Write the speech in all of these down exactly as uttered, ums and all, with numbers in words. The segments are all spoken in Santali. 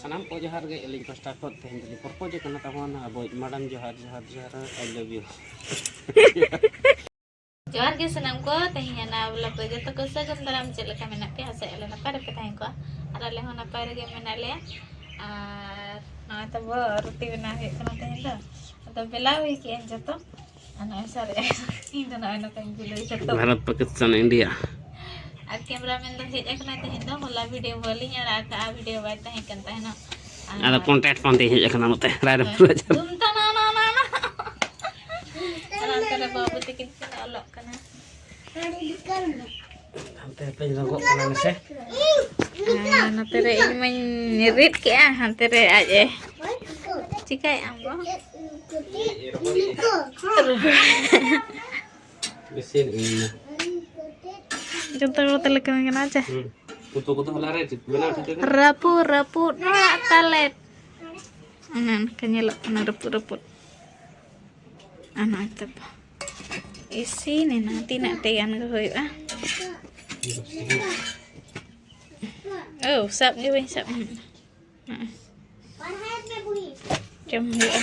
ᱥᱟᱱᱟᱢ ᱠᱚ ᱡᱚᱦᱟᱨ ᱜᱮ ᱟᱹᱞᱤᱧ ᱯᱟᱥᱴᱟ ᱠᱷᱚᱱ᱾ ᱛᱮᱦᱮᱧ ᱫᱚᱞᱤᱧ ᱯᱨᱚᱯᱳᱡᱽ ᱠᱟᱱᱟ ᱛᱟᱵᱚᱱ ᱟᱵᱚᱭᱤᱡ ᱢᱮᱰᱟᱢ᱾ ᱡᱚᱦᱟᱨ, ᱡᱚᱦᱟᱨ, ᱡᱚᱦᱟᱨ, I love you᱾ ᱡᱚᱦᱟᱨ ᱜᱮ ᱥᱟᱱᱟᱢ ᱠᱚ, ᱛᱮᱦᱮᱧ ᱟᱱᱟ vlog ᱨᱮ ᱡᱚᱛᱚ ᱠᱚ ᱥᱟᱹᱜᱩᱱ ᱫᱟᱨᱟᱢ᱾ ᱪᱮᱫ ᱞᱮᱠᱟ ᱢᱮᱱᱟᱜ ᱯᱮᱭᱟ? ᱟᱥᱟᱭᱮᱫᱼᱟ ᱞᱮ ᱱᱟᱯᱟᱭ ᱨᱮᱯᱮ ᱛᱟᱦᱮᱸ ᱠᱚᱜᱼᱟ, ᱟᱨ ᱟᱞᱮ ᱦᱚᱸ ᱱᱟᱯᱟᱭ ᱨᱮᱜᱮ ᱢᱮᱱᱟᱜ ᱞᱮᱭᱟ᱾ ᱟᱨ ᱱᱚᱜᱼᱚᱭ ᱛᱟᱵᱚ ᱨᱩᱴᱤ ᱵᱮᱱᱟᱣ ᱦᱩᱭᱩᱜ ᱠᱟᱱᱟ ᱛᱮᱦᱮᱧ ᱫᱚ᱾ ᱟᱫᱚ ᱵᱮᱞᱟᱣ ᱦᱩᱭ ᱠᱮᱜᱼᱟᱹᱧ ᱡᱚᱛᱚ, ᱟᱨ ᱱᱚᱜᱼᱚᱭ ᱥᱟᱨᱮᱡ ᱤᱧ ᱫᱚ ᱱᱚᱜᱼᱚᱭ ᱱᱚᱝᱠᱟᱧ ᱵᱩᱞᱟᱹᱣ ᱡᱚᱛᱚ᱾ ᱵᱷᱟᱨᱚᱛ, ᱯᱟᱠᱤᱥᱛᱟᱱ, ᱤᱱᱰᱤᱭᱟ᱾ ᱟᱨ cameraman ᱫᱚ ᱦᱮᱡ ᱟᱠᱟᱱᱟᱭ ᱛᱮᱦᱮᱧ ᱫᱚ, ᱦᱚᱞᱟ video ᱵᱟᱹᱞᱤᱧ ᱟᱲᱟᱜ ᱟᱠᱟᱫᱼᱟ, video ᱵᱟᱭ ᱛᱟᱦᱮᱸ ᱠᱟᱱ ᱛᱟᱦᱮᱱᱟ᱾ ᱟᱨ ᱟᱫᱚ content ᱯᱟᱱᱛᱮ ᱦᱮᱡ ᱟᱠᱟᱱᱟ ᱱᱚᱛᱮ ᱨᱟᱭᱨᱚᱝᱯᱩᱨ ᱵᱟᱡᱟᱨ᱾ ᱫᱷᱩᱢ ᱛᱟᱱᱟ, ᱱᱟ, ᱱᱟ, ᱱᱟ᱾ ᱟᱨ ᱚᱱᱛᱮ ᱨᱮ ᱵᱟᱹᱵᱩ ᱛᱟᱹᱠᱤᱱ ᱠᱤᱱ ᱚᱞᱚᱜ ᱠᱟᱱᱟ᱾ ᱦᱟᱱᱛᱮ ᱦᱟᱯᱮᱧ ᱨᱚᱸᱜᱚᱜ ᱠᱟᱱᱟ ᱱᱟᱥᱮ᱾ ᱟᱨ ᱱᱚᱛᱮ ᱨᱮ ᱤᱧ ᱢᱟᱧ ᱨᱤᱫ ᱠᱮᱜᱼᱟ, ᱦᱟᱱᱛᱮ ᱨᱮ ᱟᱡ ᱮ ᱪᱤᱠᱟᱹᱭᱮᱫ ᱟᱢ ᱜᱚ? ᱤᱥᱤᱱ ᱤᱧ ᱢᱟ᱾ ᱡᱚᱛᱚ ᱦᱚᱲ ᱛᱮᱞᱮ ᱠᱟᱹᱢᱤ ᱠᱟᱱᱟ, ᱪᱮ? ᱦᱩᱸ᱾ ᱩᱛᱩ ᱠᱚᱫᱚ ᱦᱚᱞᱟ ᱨᱮ ᱵᱮᱱᱟᱣ ᱴᱷᱤᱠ ᱟᱠᱟᱱᱟ᱾ ᱨᱟᱹᱯᱩᱫ, ᱨᱟᱹᱯᱩᱫ ᱨᱟᱜ ᱛᱟᱞᱮ᱾ ᱚᱱᱮ ᱚᱱᱠᱟ ᱧᱮᱞᱚᱜ ᱠᱟᱱᱟ, ᱨᱟᱹᱯᱩᱫ, ᱨᱟᱹᱯᱩᱫ᱾ ᱟᱨ ᱱᱚᱜᱼᱚᱭ ᱛᱟᱵᱚ ᱤᱥᱤᱱ ᱮᱱᱟ, ᱛᱤᱱᱟᱹᱜ ᱴᱮ ᱜᱟᱱ ᱜᱮ ᱦᱩᱭᱩᱜᱼᱟ᱾ ᱳ, ᱥᱟᱵ ᱜᱮ ᱵᱟᱹᱧ ᱥᱟᱵ ᱧᱟᱢ ᱮᱫᱟ᱾ ᱦᱚᱸᱜᱼᱚᱭ᱾ ᱡᱚᱢ ᱦᱩᱭᱩᱜᱼᱟ᱾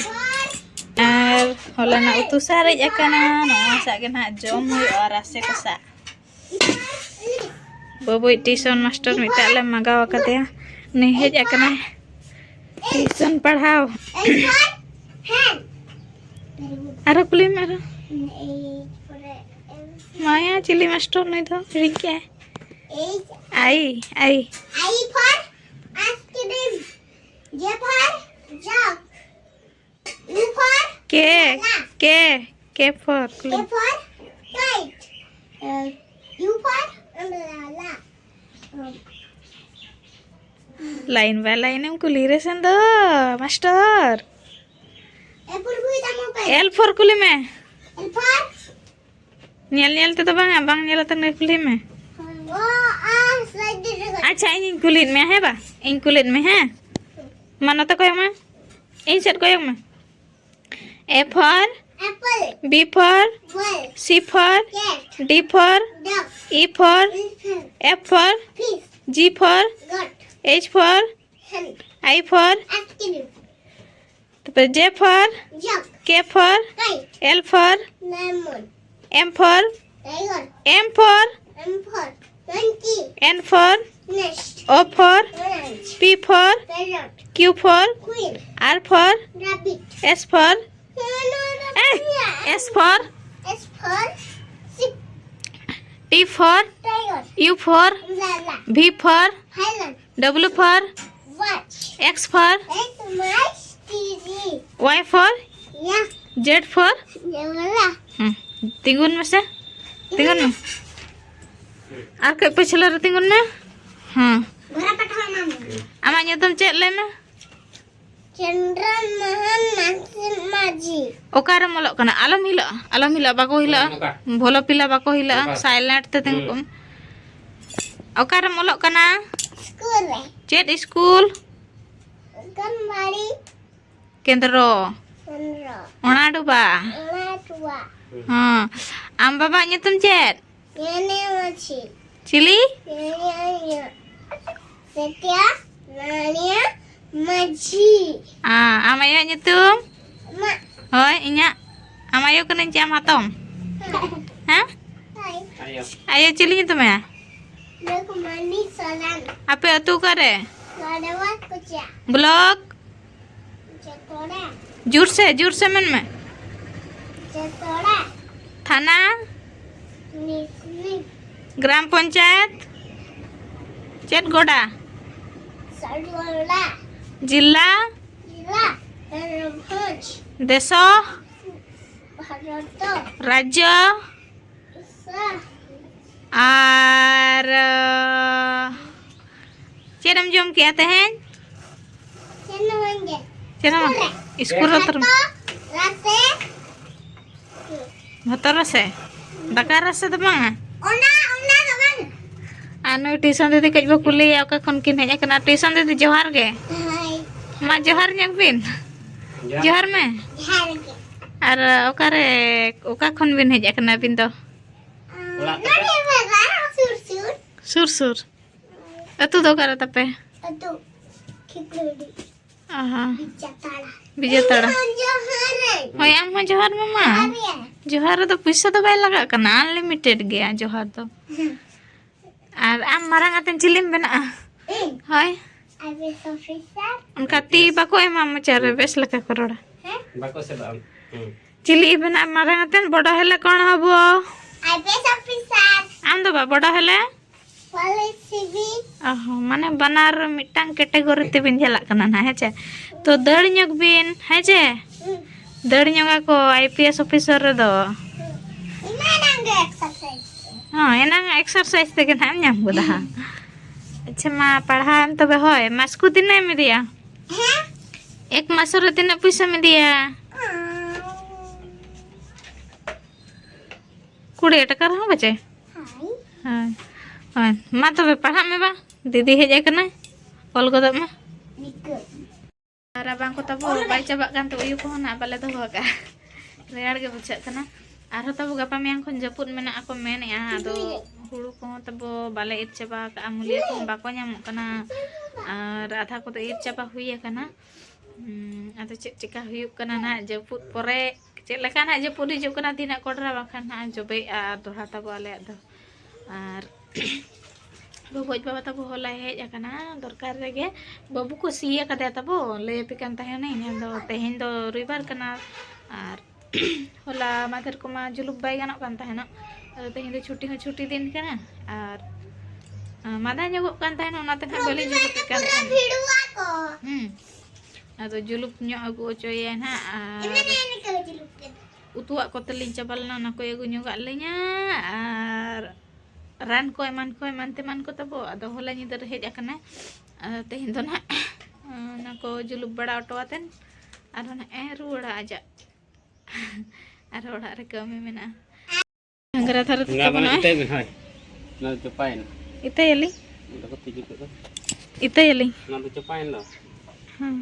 ᱟᱨ ᱦᱚᱞᱟᱱᱟᱜ ᱩᱛᱩ ᱥᱟᱨᱮᱡ ᱟᱠᱟᱱᱟ, ᱱᱚᱣᱟ ᱥᱟᱜ ᱜᱮ ᱱᱟᱦᱟᱜ ᱡᱚᱢ ᱦᱩᱭᱩᱜᱼᱟ, ᱨᱟᱥᱮ ᱠᱚ ᱥᱟᱜ᱾ ᱵᱟᱹᱵᱩᱭᱤᱡ tuition master ᱢᱤᱫᱴᱟᱜ ᱞᱮ ᱢᱟᱜᱟᱣ ᱟᱠᱟᱫᱮᱭᱟ, ᱩᱱᱤ ᱦᱮᱡ ᱟᱠᱟᱱᱟᱭ tuition ᱯᱟᱲᱦᱟᱣ᱾ ᱟᱨᱚ ᱠᱩᱞᱤ ᱢᱮ ᱟᱨᱚ᱾ ᱢᱟᱭᱟ ᱪᱤᱞᱤ ᱢᱟᱥᱴᱚᱨ ᱱᱩᱭ ᱫᱚ? ᱦᱤᱲᱤᱧ ᱠᱮᱜᱼᱟᱭ᱾ H. I, I. I for ice cream. J for jug. U for K, umbrella. K, K for ᱠᱩᱞᱤ ᱢᱮ᱾ K for kite. Uh, U for umbrella. Um, line by line ᱮᱢ ᱠᱩᱞᱤ ᱨᱮ ᱥᱮᱱ ᱫᱚ, ᱢᱟᱥᱴᱚᱨ᱾ L for ᱦᱩᱭ ᱛᱟᱢᱟ ᱯᱮ᱾ L for ᱠᱩᱞᱤ ᱢᱮ᱾ L for ᱧᱮᱞ ᱧᱮᱞ ᱛᱮᱫᱚ ᱵᱟᱝᱟ, ᱵᱟᱝ ᱧᱮᱞ ᱟᱛᱮ ᱱᱩᱭ ᱠᱩᱞᱤ ᱢᱮ᱾ ᱚ, ᱟ, slide ᱨᱮ᱾ ᱟᱪᱪᱷᱟ, ᱤᱧᱤᱧ ᱠᱩᱞᱤᱭᱮᱫ ᱢᱮᱭᱟ, ᱦᱮᱸ ᱵᱟ? ᱤᱧ ᱠᱩᱞᱤᱭᱮᱫ ᱢᱮᱭᱟ, ᱦᱮᱸ? ᱢᱟ ᱱᱚᱛᱮ ᱠᱚᱭᱚᱜ ᱢᱮ, ᱤᱧ ᱥᱮᱫ ᱠᱚᱭᱚᱜ ᱢᱮ᱾ A for apple. B for ball. C for cat. D for duck. E for elephant. F for fish. G for goat. H for I for, ᱛᱟᱨᱯᱚᱨᱮ J for, K for, L for, M for, M for, N for, O for, P for, Q for, R for, S for, eh, S for, T for, U for, V for, W for, X for, Y for, Z for. ᱦᱩᱸ, ᱛᱤᱸᱜᱩᱱ ᱢᱮᱥᱮ, ᱛᱤᱸᱜᱩᱱ ᱢᱮ᱾ ᱟᱨ ᱠᱟᱹᱡ ᱯᱟᱹᱪᱷᱞᱟᱹ ᱨᱮ ᱛᱤᱸᱜᱩᱱ ᱢᱮ᱾ ᱦᱮᱸ, ᱟᱢᱟᱜ ᱧᱩᱛᱩᱢ ᱪᱮᱫ, ᱞᱟᱹᱭ ᱢᱮ? ᱪᱚᱱᱫᱨᱚ ᱢᱳᱦᱚᱱ ᱢᱟᱹᱡᱷᱤ᱾ ᱚᱠᱟᱨᱮᱢ ᱚᱞᱚᱜ ᱠᱟᱱᱟ? ᱟᱞᱚᱢ ᱦᱤᱞᱟᱹᱜᱼᱟ, ᱟᱞᱚᱢ ᱦᱤᱞᱟᱹᱜᱼᱟ, ᱵᱟᱠᱚ ᱦᱤᱞᱟᱹᱜᱼᱟ᱾ ᱵᱷᱚᱞᱚ ᱯᱤᱞᱟ ᱵᱟᱠᱚ ᱦᱤᱞᱟᱹᱜᱼᱟ᱾ ᱥᱟᱭᱞᱮᱱᱴ ᱛᱮ ᱛᱤᱸᱜᱩ ᱠᱚᱜ ᱢᱮ᱾ ᱚᱠᱟᱨᱮᱢ ᱚᱞᱚᱜ ᱠᱟᱱᱟ? ᱥᱠᱩᱞ ᱨᱮ᱾ ᱪᱮᱫ ᱥᱠᱩᱞ? ᱚᱝᱜᱚᱱᱵᱟᱲᱤ ᱠᱮᱱᱫᱨᱚ᱾ ᱠᱮᱱᱫᱨᱚ᱾ ᱚᱱᱟ ᱰᱚᱵᱟ᱾ ᱚᱱᱟ ᱰᱚᱵᱟ᱾ ᱦᱚᱸ᱾ ᱟᱢ ᱵᱟᱵᱟᱣᱟᱜ ᱧᱩᱛᱩᱢ ᱪᱮᱫ? ᱧᱟᱱᱮ ᱢᱟᱹᱡᱷᱤ᱾ ᱪᱤᱞᱤ? ᱧᱟᱱᱮ ᱥᱮᱛᱤᱭᱟ ᱱᱟᱱᱤᱭᱟ ᱢᱟᱹᱡᱷᱤ᱾ ᱟ, ᱟᱢ ᱟᱭᱳᱣᱟᱜ ᱧᱩᱛᱩᱢ? ᱢᱟ᱾ ᱦᱳᱭ, ᱤᱧᱟᱹᱜ᱾ ᱟᱢ ᱟᱭᱳ ᱠᱟᱹᱱᱟᱹᱧ ᱪᱮ ᱟᱢ ᱦᱟᱛᱚᱢ? ᱦᱮᱸ? ᱦᱳᱭ᱾ ᱟᱭᱳ᱾ ᱟᱭᱳ ᱪᱤᱞᱤ ᱧᱩᱛᱩᱢ ᱟᱭᱟ? ᱞᱩᱠᱢᱟᱱᱤ ᱥᱚᱨᱮᱱ᱾ ᱟᱯᱮ ᱟᱹᱛᱩ ᱚᱠᱟᱨᱮ? ᱞᱟᱰᱣᱟ ᱠᱚᱪᱟ᱾ ᱵᱞᱚᱠ? ᱡᱚᱛᱚᱲᱟ᱾ ᱡᱳᱨ ᱥᱮ, ᱡᱳᱨ ᱥᱮ ᱢᱮᱱ ᱢᱮ᱾ ᱡᱚᱛᱚᱲᱟ᱾ ᱛᱷᱟᱱᱟ? ᱢᱤᱥᱱᱤ᱾ ᱜᱨᱟᱢ ᱯᱚᱧᱪᱟᱭᱮᱛ? ᱪᱮᱫ ᱜᱚᱰᱟ? ᱥᱟᱞᱩᱣᱟᱞᱟ᱾ ᱡᱤᱞᱟ? ᱡᱤᱞᱟ ᱢᱚᱭᱩᱨᱵᱷᱚᱸᱡᱽ᱾ ᱫᱮᱥᱚ? ᱵᱷᱟᱨᱚᱛ᱾ ᱨᱟᱡᱽᱡᱚ? ᱥᱟ᱾ ᱟᱨ ᱪᱮᱫ ᱮᱢ ᱡᱚᱢ ᱠᱮᱜᱼᱟ ᱛᱮᱦᱮᱧ? ᱪᱮᱫ ᱦᱚᱸ ᱵᱟᱝ ᱜᱮ᱾ ᱪᱮᱫ ᱦᱚᱸ ᱵᱟᱝ? ᱥᱠᱩᱞ ᱨᱮ᱾ ᱥᱠᱩᱞ ᱨᱮ ᱛᱚᱨ-, ᱵᱷᱟᱛᱚ ᱨᱟᱥᱮ᱾ ᱵᱷᱟᱛᱚ ᱨᱟᱥᱮ? ᱫᱟᱠᱟ ᱨᱟᱥᱮ ᱫᱚ ᱵᱟᱝᱟ? ᱚᱱᱟ, ᱚᱱᱟ ᱫᱚ ᱵᱟᱝ᱾ ᱟᱨ ᱱᱩᱭ ᱴᱤᱭᱩᱥᱚᱱ ᱫᱤᱫᱤ ᱠᱟᱹᱡ ᱵᱚ ᱠᱩᱞᱤᱭᱮᱭᱟ, ᱚᱠᱟ ᱠᱷᱚᱱ ᱠᱤᱱ ᱦᱮᱡ ᱟᱠᱟᱱᱟ᱾ ᱴᱤᱭᱩᱥᱚᱱ ᱫᱤᱫᱤ, ᱡᱚᱦᱟᱨ ᱜᱮ᱾ ᱦᱳᱭ᱾ ᱢᱟ, ᱡᱚᱦᱟᱨ ᱧᱚᱜ ᱵᱤᱱ᱾ ᱡᱚᱦᱟᱨ᱾ ᱡᱚᱦᱟᱨ ᱢᱮ᱾ ᱡᱚᱦᱟᱨ ᱜᱮ᱾ ᱟᱨ ᱚᱠᱟᱨᱮ, ᱚᱠᱟ ᱠᱷᱚᱱ ᱵᱤᱱ ᱦᱮᱡ ᱟᱠᱟᱱᱟ ᱟᱹᱵᱤᱱ ᱫᱚ? ᱚᱲᱟᱜ ᱛᱟᱯᱮ? ᱱᱚᱰᱮ ᱵᱟᱡᱟᱨ ᱥᱩᱨ ᱥᱩᱨ᱾ ᱥᱩᱨ ᱥᱩᱨ? ᱟᱹᱛᱩ ᱫᱚ ᱚᱠᱟᱨᱮ ᱛᱟᱯᱮ? ᱟᱹᱛᱩ ᱠᱷᱤᱠᱲᱤ᱾ ᱟᱦᱟ᱾ ᱵᱤᱡᱟᱛᱟᱲᱟ᱾ ᱵᱤᱡᱟᱛᱟᱲᱟ᱾ ᱤᱧ ᱦᱚᱸ ᱡᱚᱦᱟᱨᱟᱹᱧ᱾ ᱦᱳᱭ, ᱟᱢ ᱦᱚᱸ ᱡᱚᱦᱟᱨ ᱢᱟᱢᱟ᱾ ᱡᱚᱦᱟᱨ ᱜᱮ᱾ ᱡᱚᱦᱟᱨ ᱨᱮᱫᱚ ᱯᱩᱭᱥᱟᱹ ᱫᱚ ᱵᱟᱭ ᱞᱟᱜᱟᱜ ᱠᱟᱱᱟ, unlimited ᱜᱮᱭᱟ ᱡᱚᱦᱟᱨ ᱫᱚ᱾ ᱦᱮᱸ᱾ ᱟᱨ ᱟᱢ ᱢᱟᱨᱟᱝ ᱟᱛᱮᱱ ᱪᱤᱞᱤᱢ ᱵᱮᱱᱟᱜᱼᱟ? ᱤᱧ? ᱦᱳᱭ᱾ IPS officer᱾ ᱚᱱᱠᱟ ᱛᱤ ᱵᱟᱠᱚ ᱮᱢᱟ ᱢᱚᱪᱟ ᱨᱮ, ᱵᱮᱥ ᱞᱮᱠᱟ ᱠᱚ ᱨᱚᱲᱟ᱾ ᱦᱮᱸ? ᱵᱟᱠᱚ ᱥᱮᱫᱚᱜᱼᱟ᱾ ᱦᱩᱸ᱾ ᱪᱤᱞᱤ ᱵᱮᱱᱟᱜ ᱢᱟᱨᱟᱝ ᱟᱛᱮᱱ, ᱵᱚᱰᱚ ᱦᱮᱞᱮ ᱠᱚᱬ ᱦᱚᱵᱚ? IPS officer᱾ ᱟᱢ ᱫᱚ ᱵᱟ, ᱵᱚᱰᱚ ᱦᱮᱞᱮ? Police civil᱾ ᱚ ᱦᱚᱸ, ᱢᱟᱱᱮ ᱵᱟᱱᱟᱨ ᱢᱤᱫᱴᱟᱝ category ᱛᱮᱵᱤᱱ ᱪᱟᱞᱟᱜ ᱠᱟᱱᱟ ᱱᱟᱦᱟᱜ, ᱦᱮᱸ ᱪᱮ? ᱛᱚ ᱫᱟᱹᱲ ᱧᱚᱜ ᱵᱤᱱ, ᱦᱮᱸ ᱪᱮ? ᱦᱩᱸ᱾ ᱫᱟᱹᱲ ᱧᱚᱜᱟ ᱠᱚ IPS officer ᱨᱮᱫᱚ᱾ ᱦᱩᱸ᱾ ᱤᱱᱟᱹ ᱮᱱᱟᱝ ᱜᱮ exercise᱾ ᱦᱚᱸ, ᱮᱱᱟᱝ exercise ᱛᱮᱜᱮ ᱱᱟᱦᱟᱜ ᱮᱢ ᱧᱟᱢ ᱜᱚᱫᱟ ᱦᱟᱸᱜ᱾ ᱟᱪᱪᱷᱟ ᱢᱟ, ᱯᱟᱲᱦᱟᱣ ᱮᱢ ᱛᱚᱵᱮ᱾ ᱦᱳᱭ, ᱢᱟᱥᱠᱩ ᱛᱤᱱᱟᱹᱜ ᱮᱢ ᱤᱫᱤᱭᱟ? ᱦᱮᱸ? ᱮᱠ ᱢᱟᱥ ᱨᱮ ᱛᱤᱱᱟᱹᱜ ᱯᱩᱭᱥᱟᱹᱢ ᱤᱫᱤᱭᱟ? ᱟᱸ, ᱠᱩᱲᱤ ᱴᱟᱠᱟ ᱨᱮᱦᱚᱸ ᱵᱟᱪᱮ? ᱦᱳᱭ᱾ ᱦᱳᱭ᱾ ᱦᱳᱭ᱾ ᱢᱟ ᱛᱚᱵᱮ ᱯᱟᱲᱦᱟᱜ ᱢᱮ ᱵᱟ᱾ ᱫᱤᱫᱤ ᱦᱮᱡ ᱟᱠᱟᱱᱟᱭ᱾ ᱚᱞ ᱜᱚᱫᱚᱜ ᱢᱮ᱾ ᱱᱤᱠᱟᱹ᱾ ᱨᱟᱵᱟᱝ ᱠᱚ ᱛᱟᱵᱚ ᱚᱞ ᱢᱮ᱾ ᱵᱟᱭ ᱪᱟᱵᱟᱜ ᱠᱟᱱ ᱛᱮ ᱩᱭᱩ ᱠᱚᱦᱚᱸ ᱱᱟᱜ ᱵᱟᱞᱮ ᱫᱚᱦᱚ ᱟᱠᱟᱫᱼᱟ᱾ ᱨᱮᱭᱟᱲ ᱜᱮ ᱵᱩᱡᱷᱟᱹᱜ ᱠᱟᱱᱟ᱾ ᱟᱨᱦᱚᱸ ᱛᱟᱵᱚ ᱜᱟᱯᱟ ᱢᱮᱭᱟᱝ ᱠᱷᱚᱱ ᱡᱟᱹᱯᱩᱫ ᱢᱮᱱᱟᱜᱼᱟ ᱠᱚ ᱢᱮᱱᱮᱫᱼᱟ᱾ ᱟᱫᱚ ᱦᱩᱲᱩ ᱠᱚᱦᱚᱸ ᱛᱟᱵᱚ ᱵᱟᱞᱮ ᱤᱨ ᱪᱟᱵᱟ ᱟᱠᱟᱫᱼᱟ, ᱢᱩᱞᱤᱭᱟᱹ ᱠᱚᱦᱚᱸ ᱵᱟᱠᱚ ᱧᱟᱢᱚᱜ ᱠᱟᱱᱟ᱾ ᱟᱨ ᱟᱫᱷᱟ ᱠᱚᱫᱚ ᱤᱨ ᱪᱟᱵᱟ ᱦᱩᱭ ᱟᱠᱟᱱᱟ᱾ ᱦᱩᱸ, ᱟᱫᱚ ᱪᱮᱫ ᱪᱮᱠᱟ ᱦᱩᱭᱩᱜ ᱠᱟᱱᱟ ᱱᱟᱦᱟᱜ ᱡᱟᱹᱯᱩᱫ ᱯᱚᱨᱮ, ᱪᱮᱫ ᱞᱮᱠᱟ ᱱᱟᱦᱟᱜ ᱡᱟᱹᱯᱩᱫ ᱦᱤᱡᱩᱜ ᱠᱟᱱᱟ, ᱛᱤᱱᱟᱹᱜ ᱠᱚᱰᱨᱟ ᱵᱟᱝᱠᱷᱟᱱ ᱱᱟᱦᱟᱜ ᱡᱚᱵᱮᱜᱼᱟ ᱟᱨ ᱫᱚᱦᱲᱟ ᱛᱟᱵᱚ ᱟᱞᱮᱭᱟᱜ ᱫᱚ᱾ ᱟᱨ ᱜᱚᱜᱚᱡ ᱵᱟᱵᱟ ᱛᱟᱵᱚ ᱦᱚᱞᱟᱭ ᱦᱮᱡ ᱟᱠᱟᱱᱟ ᱫᱚᱨᱠᱟᱨ ᱨᱮᱜᱮ, ᱵᱟᱹᱵᱩ ᱠᱚ ᱥᱤ ᱟᱠᱟᱫᱮᱭᱟ ᱛᱟᱵᱚ, ᱞᱟᱹᱭ ᱟᱯᱮ ᱠᱟᱱ ᱛᱟᱦᱮᱱᱟᱹᱧ᱾ ᱟᱫᱚ ᱛᱮᱦᱮᱧ ᱫᱚ ᱨᱚᱵᱤᱵᱟᱨ ᱠᱟᱱᱟ ᱟᱨ ᱦᱚᱞᱟ ᱢᱟᱫᱷᱮᱨ ᱠᱚᱢᱟ ᱡᱩᱞᱩᱯ ᱵᱟᱭ ᱜᱟᱱᱚᱜ ᱠᱟᱱ ᱛᱟᱦᱮᱱᱟ᱾ ᱟᱫᱚ ᱛᱮᱦᱮᱧ ᱫᱚ ᱪᱷᱩᱴᱤ ᱦᱚᱸ ᱪᱷᱩᱴᱤ ᱫᱤᱱ ᱠᱟᱱᱟ ᱟᱨ, ᱟᱨ ᱢᱟᱫᱟ ᱧᱚᱜᱚᱜ ᱠᱟᱱ ᱛᱟᱦᱮᱱᱟ, ᱚᱱᱟᱛᱮ ᱱᱟᱦᱟᱜ ᱵᱟᱹᱞᱤᱧ ᱡᱩᱞᱩᱯᱮᱫ ᱠᱟᱱ ᱛᱟᱦᱮᱱᱟ᱾ ᱦᱩᱸ᱾ ᱟᱫᱚ ᱡᱩᱞᱩᱯ ᱧᱚᱜ ᱟᱹᱜᱩ ᱦᱚᱪᱚᱭᱮᱭᱟ ᱱᱟᱦᱟᱜ᱾ ᱟᱨ ᱩᱛᱩᱣᱟᱜ ᱠᱚᱛᱮ ᱞᱤᱧ ᱪᱟᱵᱟ ᱞᱮᱱᱟ, ᱚᱱᱟ ᱠᱚᱭ ᱟᱹᱜᱩ ᱧᱚᱜᱟᱜ ᱞᱤᱧᱟ᱾ ᱟᱨ ᱨᱟᱱ ᱠᱚ ᱮᱢᱟᱱ ᱠᱚ, ᱮᱢᱟᱱ ᱛᱮᱢᱟᱱ ᱠᱚ ᱛᱟᱵᱚ᱾ ᱟᱫᱚ ᱦᱚᱞᱟ ᱧᱤᱫᱟᱹ ᱨᱮ ᱦᱮᱡ ᱟᱠᱟᱱᱟᱭ᱾ ᱟᱫᱚ ᱛᱮᱦᱮᱧ ᱫᱚ ᱱᱟᱦᱟᱜ ᱚᱱᱟ ᱠᱚ ᱡᱩᱞᱩᱯ ᱵᱟᱲᱟ ᱦᱚᱴᱚ ᱟᱛᱮᱱ ᱟᱨᱦᱚᱸ ᱱᱟᱦᱟᱜ ᱮ ᱨᱩᱣᱟᱹᱲᱟ ᱟᱡᱟᱜ᱾ ᱟᱨᱦᱚᱸ ᱚᱲᱟᱜ ᱨᱮ ᱠᱟᱹᱢᱤ ᱢᱮᱱᱟᱜᱼᱟ᱾ ᱜᱷᱟᱸᱜᱽᱨᱟ ᱫᱷᱟᱨᱮ ᱛᱮ ᱚᱱᱟ ᱛᱟᱵᱚᱱ ᱵᱟᱞᱮ ᱱᱚᱜᱼᱚᱭ᱾ ᱤᱛᱟᱹᱭ ᱵᱮᱱ, ᱦᱳᱭ᱾ ᱚᱱᱟ ᱫᱚ ᱪᱟᱯᱟᱭᱮᱱᱟ᱾ ᱤᱛᱟᱹᱭᱟᱞᱤᱧ᱾ ᱚᱸᱰᱮ ᱠᱚ ᱛᱤᱡᱩ ᱠᱚᱜ ᱫᱚ᱾ ᱤᱛᱟᱹᱭᱟᱞᱤᱧ᱾ ᱚᱱᱟ ᱫᱚ ᱪᱟᱯᱟᱭᱮᱱ ᱫᱚ᱾ ᱦᱮᱸ᱾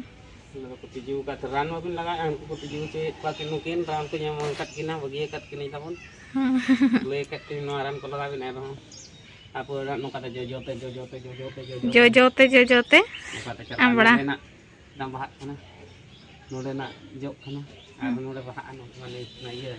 ᱚᱸᱰᱮ ᱫᱚᱠᱚ ᱛᱤᱡᱩ ᱟᱠᱟᱫ ᱛᱮ ᱨᱟᱱ ᱵᱟᱵᱤᱱ ᱞᱟᱜᱟᱣᱮᱫᱼᱟ, ᱩᱱᱠᱩ ᱠᱚ ᱛᱤᱡᱩ ᱦᱚᱪᱚᱭᱮᱫ ᱠᱚᱣᱟ ᱠᱤ ᱱᱩᱠᱤᱱ ᱨᱟᱱ ᱠᱚ ᱧᱟᱢ ᱟᱠᱟᱫ ᱠᱤᱱᱟ, ᱵᱟᱹᱜᱤ ᱟᱠᱟᱫ ᱠᱤᱱᱟᱹᱧ ᱛᱟᱵᱚᱱ᱾ ᱦᱮᱸ᱾ ᱞᱟᱹᱭ ᱟᱠᱟᱫ ᱠᱤᱱᱟᱹᱧ ᱱᱚᱣᱟ ᱨᱟᱱ ᱠᱚ ᱞᱟᱜᱟᱣ ᱵᱤᱱ ᱮᱱᱨᱮᱦᱚᱸ᱾ ᱛᱟᱨᱯᱚᱨ ᱱᱚᱝᱠᱟ ᱛᱮ ᱡᱚ ᱡᱚ ᱛᱮ, ᱡᱚ ᱡᱚ ᱛᱮ, ᱡᱚ ᱡᱚ ᱛᱮ, ᱡᱚ ᱡᱚ ᱛᱮ, ᱡᱚ ᱡᱚ ᱛᱮ, ᱡᱚ ᱡᱚ ᱛᱮ ᱱᱚᱝᱠᱟ ᱛᱮ ᱪᱟᱞᱟᱜᱼᱟ᱾ ᱟᱢᱵᱽᱲᱟ᱾ ᱱᱚᱸᱰᱮᱱᱟᱜ ᱢᱤᱫᱴᱟᱝ ᱵᱟᱦᱟᱜ ᱠᱟᱱᱟ, ᱱᱚᱸᱰᱮᱱᱟᱜ ᱡᱚᱜ ᱠᱟᱱᱟ, ᱟᱨ ᱦᱩᱸ᱾ ᱱᱚᱸᱰᱮ ᱵᱟᱦᱟᱜᱼᱟ, ᱱᱚᱝᱠᱟ ᱢᱟᱱᱮ ᱚᱱᱟ ᱤᱭᱟᱹ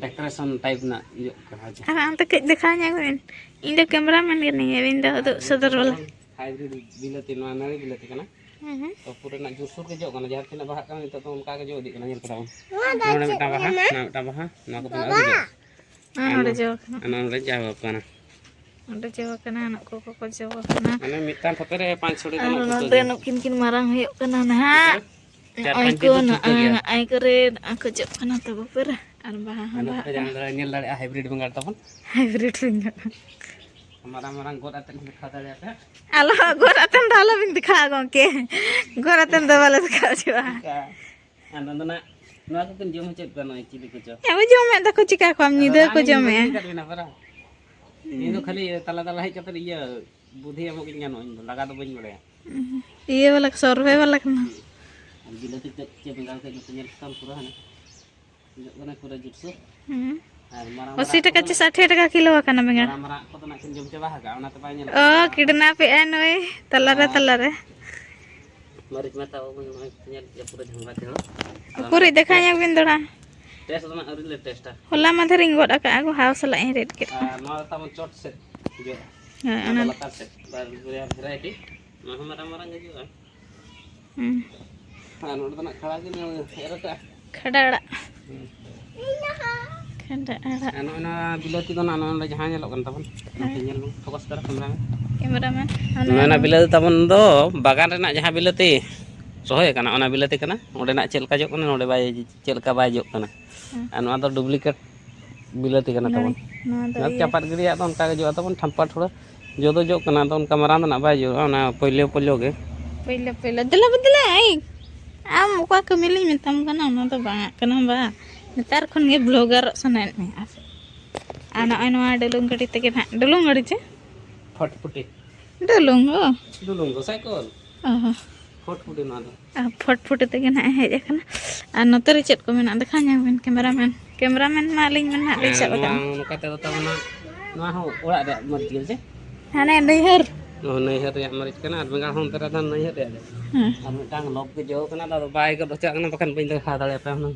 decoration type ᱨᱮᱱᱟᱜ ᱡᱚᱜ ᱠᱟᱱᱟ᱾ ᱟᱨ ᱚᱱᱛᱮ ᱠᱟᱹᱡ ᱫᱮᱠᱷᱟᱣ ᱧᱚᱜ ᱵᱤᱱ᱾ ᱤᱧ ᱫᱚ cameraman ᱠᱟᱹᱱᱟᱹᱧ, ᱟᱹᱵᱤᱱ ᱫᱚ ᱟᱨ ᱩᱫᱩᱜ ᱱᱚᱛᱮ ᱥᱚᱫᱚᱨ ᱵᱟᱞᱟ᱾ ᱛᱟᱵᱚᱱ hybrid ᱵᱤᱞᱟᱹᱛᱤ, ᱱᱚᱣᱟ ᱱᱟᱹᱲᱤ ᱵᱤᱞᱟᱹᱛᱤ ᱠᱟᱱᱟ᱾ ᱦᱩᱸ ᱦᱩᱸ᱾ ᱛᱚ ᱯᱩᱨᱟᱹ ᱨᱮᱱᱟᱜ ᱡᱳᱨᱥᱳᱨ ᱜᱮ ᱡᱚᱜ ᱠᱟᱱᱟ, ᱡᱟᱦᱟᱸ ᱛᱤᱱᱟᱹᱜ ᱵᱟᱦᱟᱜ ᱠᱟᱱᱟ ᱱᱤᱛᱚᱜ ᱫᱚ ᱚᱱᱠᱟ ᱜᱮ ᱡᱚ ᱤᱫᱤᱜ ᱠᱟᱱᱟ, ᱧᱮᱞ ᱠᱮᱫᱟ ᱵᱚᱱ᱾ ᱱᱚᱣᱟ ᱫᱚ ᱱᱚᱰᱮ ᱪᱮᱫ ᱢᱤᱫᱴᱟᱝ ᱵᱟᱦᱟ, ᱠᱟᱱᱟ? ᱱᱚᱣᱟ ᱢᱤᱫᱴᱟᱝ ᱵᱟᱦᱟ, ᱱᱚᱣᱟ ᱠᱚ ᱵᱟᱵᱟ᱾ ᱵᱟᱹᱱᱩᱜ ᱟᱹᱰᱤ ᱡᱳᱨ᱾ ᱟᱨ ᱱᱚᱰᱮ ᱡᱟᱣ ᱠᱟᱱᱟ᱾ ᱟᱨ ᱱᱚᱰᱮ ᱡᱟᱣ ᱠᱟᱱᱟ᱾ ᱚᱸᱰᱮ ᱡᱚ ᱠᱟᱱᱟ, ᱱᱩᱠᱩ ᱠᱚᱠᱚ ᱡᱚ ᱠᱟᱱᱟ᱾ ᱢᱟᱱᱮ ᱢᱤᱫᱴᱟᱝ ᱛᱷᱚᱠᱮ ᱨᱮ ᱯᱟᱸᱪ ᱪᱷᱚᱴᱤ ᱫᱚ ᱟᱨ ᱱᱟᱜ ᱱᱚᱛᱮ ᱡᱷᱩᱴᱟᱹ ᱜᱮ᱾ ᱱᱩᱠᱤᱱ ᱠᱤᱱ ᱢᱟᱨᱟᱝ ᱦᱩᱭᱩᱜ ᱠᱟᱱᱟ ᱱᱟᱦᱟᱜ᱾ ᱪᱮᱫ ᱨᱮ? ᱪᱟᱨ ᱱᱚᱜᱼᱚᱭ ᱯᱟᱸᱪ ᱠᱚ ᱫᱤᱱ ᱫᱚ ᱱᱚᱜᱼᱚᱭ ᱡᱷᱩᱴᱟᱹ ᱜᱮᱭᱟ᱾ ᱱᱚᱜᱼᱚᱭ ᱠᱚᱨᱮ ᱱᱚᱜᱼᱚᱭ ᱠᱚ ᱡᱚᱜ ᱠᱟᱱᱟ ᱛᱟᱵᱚ ᱯᱩᱨᱟᱹ᱾ ᱟᱨ ᱵᱟᱦᱟ ᱦᱚᱸ ᱟᱨ ᱱᱚᱛᱮ ᱵᱟᱦᱟᱜ ᱯᱮ ᱠᱟᱱᱟ᱾ ᱡᱟᱦᱟᱸ ᱞᱮᱠᱟ ᱧᱮᱞ ᱫᱟᱲᱮᱭᱟᱜᱼᱟ, hybrid ᱵᱮᱸᱜᱟᱲ ᱛᱟᱵᱚᱱ᱾ Hybrid ᱵᱮᱸᱜᱟᱲ᱾ ᱢᱟᱨᱟᱝ ᱢᱟᱨᱟᱝ ᱜᱚᱫ ᱟᱛᱮᱫ ᱦᱚᱸ ᱫᱮᱠᱷᱟᱣ ᱫᱟᱲᱮᱭᱟᱯᱮ᱾ ᱟᱞᱚ, ᱜᱚᱫ ᱟᱛᱮᱫ ᱫᱚ ᱟᱞᱚᱵᱤᱱ ᱫᱮᱠᱷᱟᱣᱟ ᱜᱚᱢᱠᱮ, ᱜᱚᱫ ᱟᱛᱮᱫ ᱫᱚ ᱵᱟᱞᱮ ᱫᱮᱠᱷᱟᱣ ᱦᱚᱪᱚᱜᱼᱟ᱾ ᱟᱨ ᱱᱚᱣᱟ ᱫᱚ ᱱᱟᱜ, ᱱᱚᱣᱟ ᱠᱚᱠᱤᱱ ᱡᱚᱢ ᱦᱚᱪᱚᱭᱮᱫ ᱠᱚᱣᱟ, ᱱᱚᱜᱼᱚᱭ ᱪᱤᱞᱤ ᱠᱚᱪᱚ᱾ ᱦᱮᱸ, ᱡᱚᱢᱮᱫ ᱫᱚᱠᱚ, ᱪᱤᱠᱟ ᱠᱚᱣᱟᱢ, ᱟᱫᱚ ᱧᱤᱫᱟᱹ ᱨᱟᱱ ᱠᱚ ᱤᱧ ᱡᱚᱢᱮᱫᱼᱟ᱾ ᱵᱟᱹᱜᱤ ᱠᱟᱫ ᱵᱮᱱᱟ ᱯᱟᱨᱟ᱾ ᱤᱧ ᱫᱚ ᱠᱷᱟᱹᱞᱤ ᱛᱟᱞᱟ ᱛᱟᱞᱟ ᱦᱮᱡ ᱠᱟᱛᱮ ᱤᱭᱟᱹ ᱵᱩᱫᱷᱤ ᱮᱢᱚᱜ ᱜᱤᱧ ᱜᱟᱱᱚᱜᱼᱟ, ᱤᱧ ᱫᱚ ᱞᱟᱜᱟ ᱫᱚ ᱵᱟᱹᱧ ᱵᱟᱲᱟᱭᱟ᱾ ᱤᱭᱟᱹ ᱵᱟᱞᱟ, survey ᱵᱟᱞᱟ ᱠᱟᱱᱟ᱾ ᱟᱨ ᱵᱤᱞᱟᱹᱛᱤ ᱛᱮᱫ ᱪᱮᱫ ᱵᱮᱸᱜᱟᱲ ᱠᱟᱹᱡ ᱱᱚᱛᱮ ᱧᱮᱞ ᱠᱟᱛᱟᱢ ᱯᱩᱨᱟᱹ ᱦᱟᱱᱮ ᱡᱚᱜ ᱠᱟᱱᱟ ᱯᱩᱨᱟᱹ ᱡᱳᱨᱥᱳᱨ᱾ ᱦᱩᱸ᱾ ᱟᱨ ᱢᱟᱨᱟᱝ ᱟᱥᱤ ᱢᱟᱨᱟᱝ ᱴᱟᱠᱟ ᱠᱚᱫᱚ ᱪᱮ ᱱᱟᱜ, ᱥᱟᱴᱷ ᱴᱟᱠᱟ ᱠᱤᱞᱳ ᱟᱠᱟᱱᱟ ᱵᱮᱸᱜᱟᱲ? ᱢᱟᱨᱟᱝ ᱢᱟᱨᱟᱝ ᱠᱚᱫᱚ ᱱᱟᱜ ᱠᱤᱱ ᱡᱚᱢ ᱪᱟᱵᱟ ᱟᱠᱟᱫᱼᱟ, ᱚᱱᱟᱛᱮ ᱵᱟᱭ ᱧᱮᱞᱚᱜ ᱚ, ᱠᱟᱱᱟ᱾ Kidnap ᱮᱫᱼᱟᱭ ᱱᱩᱭ ᱛᱟᱞᱟᱨᱮ, ᱟᱨ ᱛᱟᱞᱟᱨᱮ᱾ ᱢᱟᱹᱨᱤᱪ ᱢᱟ ᱛᱟᱵᱚ ᱱᱚᱜᱼᱚᱭ ᱧᱮᱞ ᱯᱮ ᱯᱩᱨᱟᱹ ᱡᱷᱟᱢᱵᱟ ᱪᱷᱟᱢᱵᱟ᱾ ᱟᱫᱚ ᱩᱠᱩᱨᱤᱡ ᱫᱮᱠᱷᱟ ᱧᱚᱜ ᱵᱤᱱ ᱫᱚᱲᱟ᱾ Test ᱫᱚ ᱱᱟᱜ ᱟᱹᱣᱨᱤ ᱞᱮ test-ᱟ᱾ ᱦᱚᱞᱟ ᱢᱟᱫᱷᱮᱨ ᱤᱧ ᱜᱚᱫ ᱟᱠᱟᱫᱼᱟ, ᱟᱹᱜᱩ ᱦᱟᱣ ᱥᱟᱞᱟᱜ ᱤᱧ ᱨᱤᱫ ᱠᱮᱫ ᱠᱚᱣᱟ᱾ ᱟᱨ ᱱᱚᱣᱟ ᱫᱚ ᱛᱟᱵᱚᱱ ᱪᱚᱴ ᱥᱮᱫ ᱡᱚᱜᱼᱟ᱾ ᱦᱳᱭ, ᱱᱚᱣᱟ ᱫᱚ ᱚᱱᱟ ᱞᱟᱛᱟᱨ ᱥᱮᱫ᱾ ᱵᱟᱨ ᱵᱟᱨᱭᱟ variety᱾ ᱱᱚᱣᱟ ᱦᱚᱸ ᱢᱟᱨᱟᱝ ᱢᱟᱨᱟᱝ ᱜᱮ ᱡᱚᱜᱼᱟ᱾ ᱦᱩᱸ᱾ ᱟᱨ ᱱᱚᱰᱮ ᱫᱚ ᱱᱟᱜ ᱠᱷᱟᱲᱟ ᱜᱮ ᱮᱨ ᱟᱠᱟᱜᱼᱟ᱾ ᱠᱷᱟᱰᱟ ᱟᱲᱟᱜ᱾ ᱦᱩᱸ᱾ ᱠᱷᱟᱰᱟ ᱟᱲᱟᱜ᱾ ᱟᱨ ᱱᱚᱜᱼᱚᱭ ᱱᱚᱣᱟ ᱵᱤᱞᱟᱹᱛᱤ ᱫᱚ ᱱᱟᱜ ᱱᱚᱜᱼᱚᱭ ᱱᱚᱰᱮ ᱡᱟᱦᱟᱸ ᱧᱮᱞᱚᱜ ᱠᱟᱱ ᱛᱟᱵᱚᱱ, ᱦᱮᱸ᱾ ᱱᱚᱛᱮ ᱧᱮᱞ ᱢᱮ, focus ᱠᱟᱨ cameraman᱾ Cameraman᱾ ᱱᱚᱜᱼᱚᱭ ᱱᱚᱣᱟ ᱵᱤᱞᱟᱹᱛᱤ ᱛᱟᱵᱚᱱ ᱫᱚ ᱵᱟᱜᱟᱱ ᱨᱮᱱᱟᱜ ᱡᱟᱦᱟᱸ ᱵᱤᱞᱟᱹᱛᱤ ᱨᱚᱦᱚᱭ ᱟᱠᱟᱱᱟ, ᱚᱱᱟ ᱵᱤᱞᱟᱹᱛᱤ ᱠᱟᱱᱟ᱾ ᱚᱸᱰᱮᱱᱟᱜ ᱪᱮᱫ ᱞᱮᱠᱟ ᱡᱚᱜ ᱠᱟᱱᱟ, ᱱᱚᱰᱮ ᱵᱟᱭ, ᱪᱮᱫ ᱞᱮᱠᱟ ᱵᱟᱭ ᱡᱚᱜ ᱠᱟᱱᱟ᱾ ᱦᱮᱸ᱾ ᱟᱨ ᱱᱚᱣᱟ ᱫᱚ duplicate ᱵᱤᱞᱟᱹᱛᱤ ᱠᱟᱱᱟ ᱱᱚᱰᱮ, ᱛᱟᱵᱚᱱ᱾ ᱱᱚᱣᱟ ᱫᱚ ᱱᱚᱣᱟ ᱤᱭᱟᱹ᱾ ᱪᱟᱯᱟᱫ ᱜᱤᱰᱤᱭᱟᱜ ᱫᱚ ᱚᱱᱠᱟ ᱜᱮ ᱡᱚᱜᱼᱟ ᱛᱟᱵᱚᱱ, ᱴᱷᱟᱢᱯᱟ ᱴᱷᱩᱲᱟᱹ᱾ ᱡᱚ ᱫᱚ ᱡᱚᱜ ᱠᱟᱱᱟ, ᱟᱫᱚ ᱚᱱᱠᱟ ᱢᱟᱨᱟᱝ ᱫᱚ ᱱᱟᱜ ᱵᱟᱭ ᱡᱚᱜᱼᱟ, ᱚᱱᱟ ᱯᱳᱭᱞᱳ ᱯᱳᱭᱞᱳ ᱜᱮ᱾ ᱯᱳᱭᱞᱳ ᱯᱳᱭᱞᱳ᱾ ᱫᱮᱞᱟ ᱵᱚ ᱫᱮᱞᱟ, ᱮᱭ, ᱟᱢ ᱚᱠᱟ ᱠᱟᱹᱢᱤ ᱞᱤᱧ ᱢᱮᱛᱟᱢ ᱠᱟᱱᱟ, ᱚᱱᱟ ᱫᱚ ᱵᱟᱝ ᱟᱜ ᱠᱟᱱᱟ ᱵᱟ᱾ ᱱᱮᱛᱟᱨ ᱠᱷᱚᱱ ᱜᱮ vlogger-ᱚᱜ ᱥᱟᱱᱟᱭᱮᱫ ᱢᱮᱭᱟ ᱟᱨ ᱪᱮᱫ? ᱟᱨ ᱱᱚᱜᱼᱚᱭ ᱱᱚᱣᱟ ᱰᱩᱞᱩᱝ ᱜᱟᱹᱰᱤ ᱛᱮᱜᱮ ᱱᱟᱜ, ᱰᱩᱞᱩᱝ ᱜᱟᱹᱰᱤ ᱪᱮ? ᱯᱷᱚᱴᱯᱷᱩᱴᱤ᱾ ᱰᱩᱞᱩᱝ ᱜᱚ᱾ ᱰᱩᱞᱩᱝ ᱜᱚ, ᱥᱟᱭᱠᱚᱞ᱾ ᱚ ᱦᱚᱸ᱾ ᱯᱷᱚᱴᱯᱷᱩᱴᱤ ᱱᱚᱣᱟ ᱫᱚ᱾ ᱟᱨ ᱯᱷᱚᱴᱯᱷᱩᱴᱤ ᱛᱮᱜᱮ ᱱᱟᱜ ᱮ ᱦᱮᱡ ᱟᱠᱟᱱᱟ᱾ ᱟᱨ ᱱᱚᱛᱮ ᱨᱮ ᱪᱮᱫ ᱠᱚ ᱢᱮᱱᱟᱜᱼᱟ? ᱫᱮᱠᱷᱟᱣ ᱧᱟᱢ ᱵᱤᱱ, cameraman᱾ Cameraman ᱢᱟ ᱟᱹᱞᱤᱧ ᱢᱟ ᱱᱟᱜ ᱞᱤᱧ ᱦᱮᱸ, ᱥᱟᱵ ᱱᱚᱣᱟ ᱟᱠᱟᱱᱟ᱾ ᱱᱚᱝᱠᱟ ᱛᱮᱫᱚ ᱛᱟᱵᱚᱱᱟ, ᱱᱚᱣᱟ ᱦᱚᱸ ᱚᱲᱟᱜ ᱨᱮᱭᱟᱜ ᱢᱟᱹᱨᱤᱪ ᱜᱮ ᱥᱮ? ᱦᱟᱱᱮ ᱱᱟᱹᱭᱦᱟᱹᱨ᱾ ᱚ, ᱱᱟᱹᱭᱦᱟᱹᱨ ᱨᱮᱭᱟᱜ ᱢᱟᱹᱨᱤᱪ ᱠᱟᱱᱟ, ᱟᱨ ᱵᱮᱸᱜᱟᱲ ᱦᱚᱸ ᱚᱱᱛᱮ ᱨᱮ ᱫᱚ ᱱᱟᱹᱭᱦᱟᱹᱨ ᱨᱮᱭᱟᱜ ᱜᱮ᱾ ᱦᱮᱸ᱾ ᱟᱨ ᱢᱤᱫᱴᱟᱝ ᱞᱚᱵ ᱜᱮ ᱡᱚ ᱠᱟᱱᱟ, ᱟᱫᱚ ᱵᱟᱭ ᱜᱚᱫ ᱦᱚᱪᱚᱣᱟᱜ ᱠᱟᱱᱟ, ᱵᱟᱠᱷᱟᱱ ᱵᱟᱹᱧ ᱫᱮᱠᱷᱟᱣ ᱫᱟᱲᱮᱭᱟᱯᱮᱭᱟ ᱦᱩᱱᱟᱹᱝ᱾